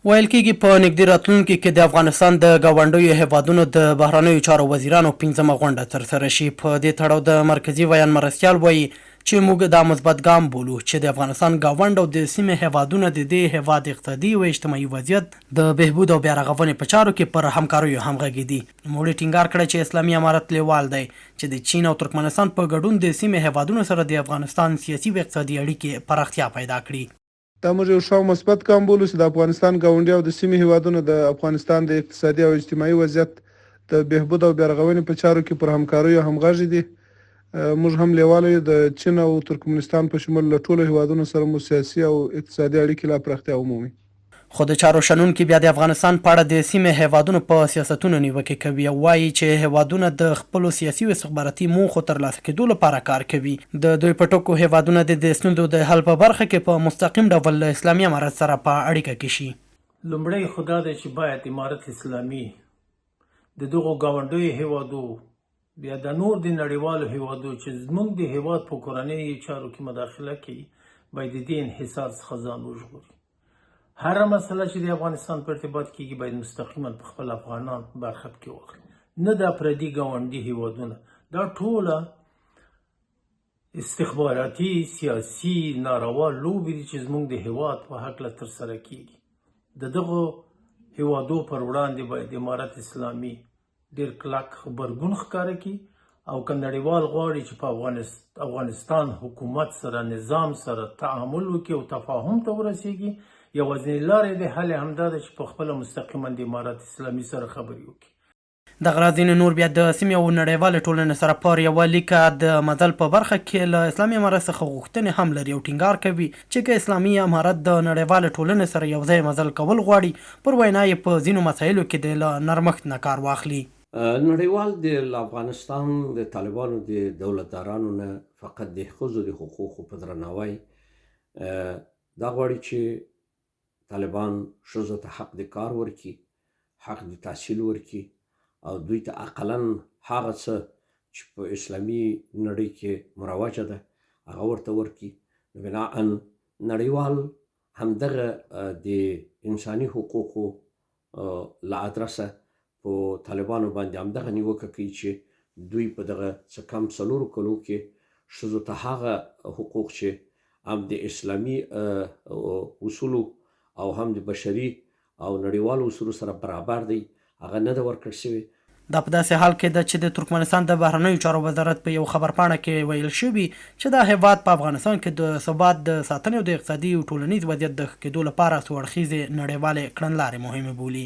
ویل کېږي په نږدې راتلونکي کې د افغانستان د ګاونډیو هېوادونو د بهرنیو چارو وزیرانو پنځمه غونډه ترسره شي. په دې تړاو د مرکزي ویاند مرستیال وايي چې موږ دا مثبت ګام بولو چې د افغانستان ګاونډ او د سیمې هېوادونه د دې هېواد اقتصادي او اجتماعي وضعیت د بهبود او بیارغونې په چارو کې پر همکاریو همغږي دي. نوموړي ټینګار کړی چې اسلامي امارت لېوال دی چې د چین او ترکمنستان په ګډون د سیمې هېوادونو سره د افغانستان سیاسي او اقتصادي اړیکې پراختیا پیدا کړي. دا موږ یو ښه او مثبت ګام بولو چې د افغانستان ګاونډي او د سیمې هېوادونه د افغانستان د اقتصادي او اجتماعي وضعیت د بهبود او بیارغونې په چارو کې پر همکاریو همغږي دي. موږ هم لېواله یو د چین او ترکمنستان په شمول له ټولو هېوادونو سره مو سیاسي او اقتصادي اړیکې لا پراختیا ومومي. خو د چارو شنونکي بیا د افغانستان په اړه د سیمې هېوادونو په سیاستونو نیوکې کوي او وايي چې هېوادونه د خپلو سیاسي او استخباراتي موخو ترلاسه کېدو لپاره کار کوي. د دوی په ټکو هېوادونه دې د ستونزو د حل په برخه کې په مستقیم ډول له اسلامي امارت سره په اړیکه کې شي. لومړی خو دا دی چې باید امارت اسلامي د دغو ګاونډیو هېوادو بیا د نور د نړیوالو هېوادو چې زموږ د هېواد په کورنیو چارو کې مداخله کوي باید د دې انحصار څخه ځان وژغوري. هره مسله چې د افغانستان په ارتباط کیږي باید مستقیما په خپل افغانان برخه پکې واخلي، نه دا پردي ګاونډي هیوادونه. دا ټوله استخباراتي سیاسي ناروا لوبې دي چې زموږ د هیواد په هکله ترسره کیږي. د دغو هیوادو پر وړاندې باید امارت اسلامي ډیر کلک غبرګون ښکاره کړي او که نړیوال غواړي چې په افغانستان حکومت سره نظام سره تعامل وکړي او تفاهم ته ورسیږي، یوازینۍ لار یې د حل همدا ده چې په خپله مستقیما د امارت اسلامي سره خبرې وکړي. دغه راز ځینې نور بیا د سیمې او نړیوالې ټولنې سره پر یوه لیکه د مزل په برخه کې له اسلامي امارت څخه غوښتنې هم لري او ټینګار کوي چې که اسلامي امارت د نړیوالې ټولنې سره یوځای مزل کول غواړي، پر وینا یې په ځینو مسایلو کې دې له نرمښت نه کار واخلي. نړیوال د له افغانستان د طالبانو د دولتدارانو نه فقط د ښځو د حقوقو په درناوی دا غواړي چې طالبان ښځو ته حق د کار ورکړي، حق د تحصیل ورکړي او دوی ته اقلا هغه څه چې په اسلامي نړۍ کې مروجه ده هغه ورته ورکړي. نو بناءً نړیوال همدغه د انساني حقوقو له ادرسه په طالبانو باندې همدغه نیوکه کوي چې دوی په دغه څه کم څلورو کلو کې ښځو ته هغه حقوق چې هم د اسلامي اصولو او هم د بشري او نړیوالو اصولو سره برابر دی هغه نه ده ورکړ شوې. دا په داسې حال کې ده چې د ترکمنستان د بهرنیو چارو وزارت په یو خبرپاڼه کې ویل شوي چې دا هېواد په افغانستان کې د ثبات د ساتنې او د اقتصادي او ټولنیز وضعیت د ښه کېدو لپاره څو اړخیزې نړیوالې کړنلارې مهمې بولي.